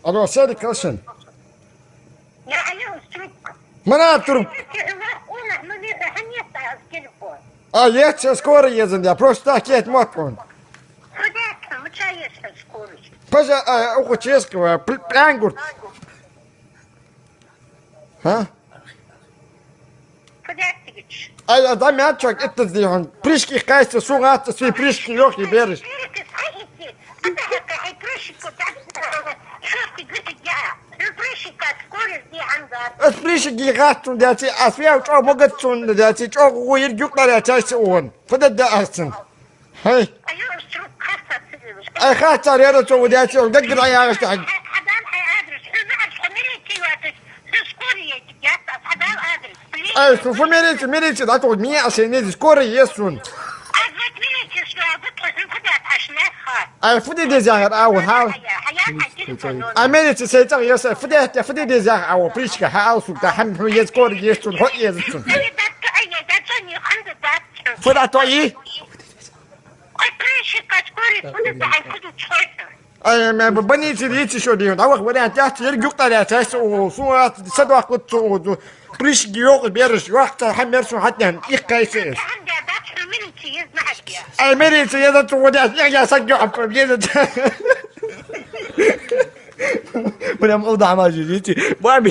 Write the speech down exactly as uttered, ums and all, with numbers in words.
Алло, Сарик, калшин. Мана трубка. А, ецци, скорая езан я, просто так ет мотт хьона. Пожа, а, уху ческова, пр-, прянгурт. А? Ай, а да мячок, это дихун. Прыщик кхайса, су гӀатта, су прыщик йохи бераш. Ас прыщик гӀаттун деци, ас вяв чӀо могат цун деци, чӀо гу йир гюкъара чайса он. Фу да да ахцун. Хьай. Ай, хатта рера цо удяци, он гаггара ягӀаш тахьаг. Ай, фу, фу милици, милици, да то ми а се не скоро есть он. Ай, фу де дезагар, а, вот, хал. А милици се так есть, фу де, фу де дезагар, а, вот, прыщик, хал, сука, хам, фу есть скоро есть он, хоть есть он. Фу да то и? Ай, ме б-, больнице дийца шо дийна. Авах вариант яц, ер гюкъара яц, ас у, су ат, садвах кут су у, прыщик йохи бераш, вахта, хьамер су хьатнян, их кайса эс. Ай, милице еза цу водяц, я, я саг гё, ап, еза. Прям удама жи, жи, баби.